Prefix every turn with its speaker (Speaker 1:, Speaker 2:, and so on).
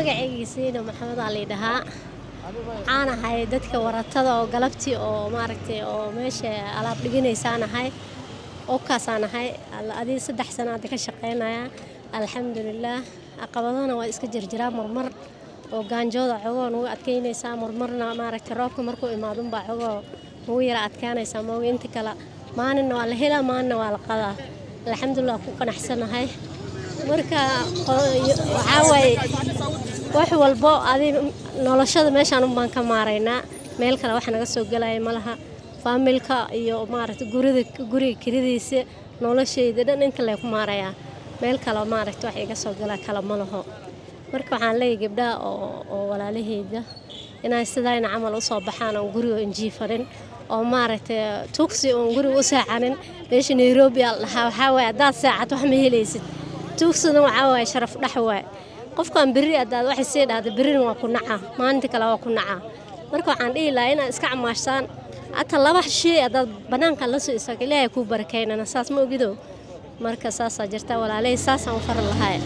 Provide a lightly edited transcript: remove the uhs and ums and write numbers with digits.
Speaker 1: Magacaygiisiina Maxamed aa laydhahaa. Waxaan ahay dadka waratada oo galabtii oo maaragtay oo meesha alaab dhiganaysaan ahay, okaasaan ahay. Adii 3 sano hadda ka shaqaynaya, alxamdulilaah. Caqabadana waa iska jirjiraa, marmar oo gaanjooda xogoo nagu adkeynaysaa, marmarna maaragtay roobka markuu imaado unbaa xogoo nagu yara adkaanaysaa mooga. Inta kale maalinna waa la helaa, maalinna waa la qadaa. Alxamdulilah, ku qanacsanahay. Marka waxaa waaye wax walbo adi noloshada meeshaan unbaan ka maaraynaa, meel kale wax naga soo gelaya ma laha. Faamilka iyo maaragtay gurida, guriga kiradiisa, noloshayda dhan inta lee ku maarayaa, meel kale maaragtay wax iga soo gala kale ma laho. Marka waxaan leeyahay gabdhaha oo walaalahayda inay sidayna camal usoo baxaan oon guriga injiifanin oo maaragtay tugsi oon guriga u seexanin. Meesha Nairobi aa la dhahaa, waxaa waaye haddaad seexato wax ma helaysid. Tugsidana waxaa waaye sharaf dhex waaye. Qofkan berri haddaad waxay sii dhahda, berrina waa ku nacaa, maalinta kale waa ku nacaa. Marka waxaan dhihi lahaa inaad iska camaashtaan, hataa 2 shay haddaad bannaanka la soo istaago, Ilaahay kuu barakeynana, saas ma ogido. Marka saasaa jirta, walaalahey, saasaan u faran lahay.